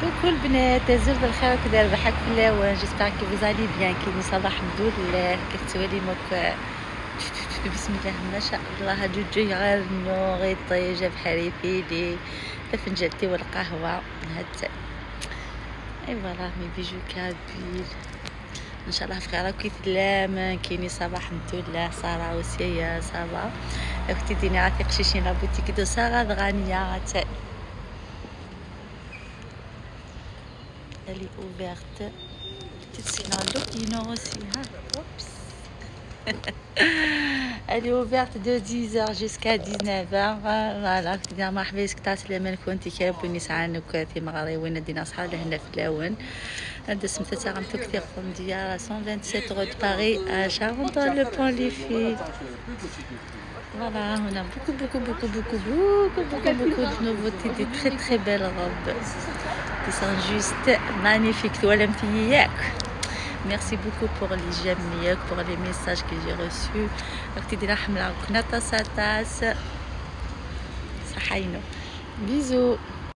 Coucou البنات، زرت الخير كي داير بحك في الاول. J'espère que vous allez bien. كي صباح الحمد لله كتولي مك بسم الله ما شاء الله. هادو جاي غير النور طيجه بحالي فيدي فنجانتي والقهوة هاد. Et voilà mes bijoux kabyles. ان شاء الله بخير كيف لام كايني صباح الحمد لله. ساره وسيا ça va اختي ديني عاتق شيشين la boutique de ساره غانيه elle est ouverte. Sinon, l'autre aussi. Hein? Oups. Elle est ouverte de 10h jusqu'à 19h. Voilà. مرحبا بك تاع كنتي كابوني سعانك في مغري وين دينا صحاب لهنا في الاون. هذا سمتها غنتو كثير ديال 127 rue de Paris à Charenton-le-Pont les filles. Voilà, on a beaucoup, beaucoup, beaucoup, beaucoup, beaucoup, beaucoup, beaucoup de nouveautés, des très, très belles robes qui sont juste magnifiques. Merci beaucoup pour les j'aime, pour les messages que j'ai reçus. Bisous.